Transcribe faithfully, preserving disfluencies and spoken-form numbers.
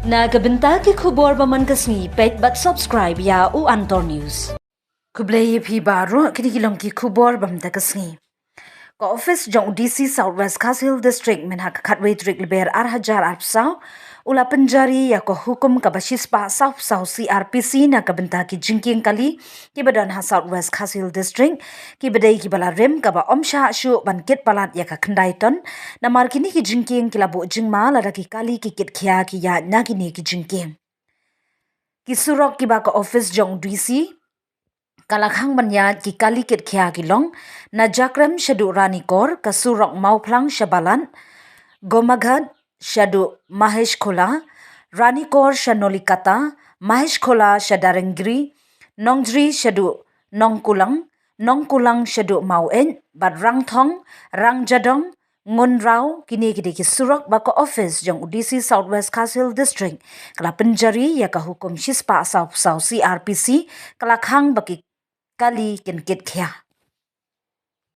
Na ka bynta ki khubor ba man ka sngi, peit bad subscribe ïa u Antor News. Khublei ïa phi baroh, kine ki long ki khubor ba man ka sngi. Ka office jong u D C South West Khasi Hills District mynha ka khatwei tarik Lber ar hajar arphew saw u la pynjari ïa ka hukum kaba shispah sawphew saw C R P C na ka bynta ki jingkieng kali kiba don ha South West Khasi Hills District, kiba dei kiba la rim kaba ym shah shuh ban kit palat ïa ka khyndai ton. Namar kine ki jingkieng ki la buh jingma lada ki kali ki kit khia ki ïaid na kine ki jingkieng. Ki surok kiba ka office jong u D C ka la khang ban ïaid ki kali kit khia ki long: na Jakrem shaduh Ranikor, ka surok Mawphlang sha Balat, Gomaghat shaduh Maheshkhola, Ranikor sha Nolikata, Maheshkhola sha Darengri, Nongjri shaduh Nongkulang, Nongkulang shaduh Maweit, bad Rangthong, Rangjadong, Ngunraw. Kine ki dei ki surok ba ka office jong u D C South West Khasi Hills District ka la pynjari ïa ka hukum shispah sawphew saw C R P C, ka la khang ba ki kali kin kit khia.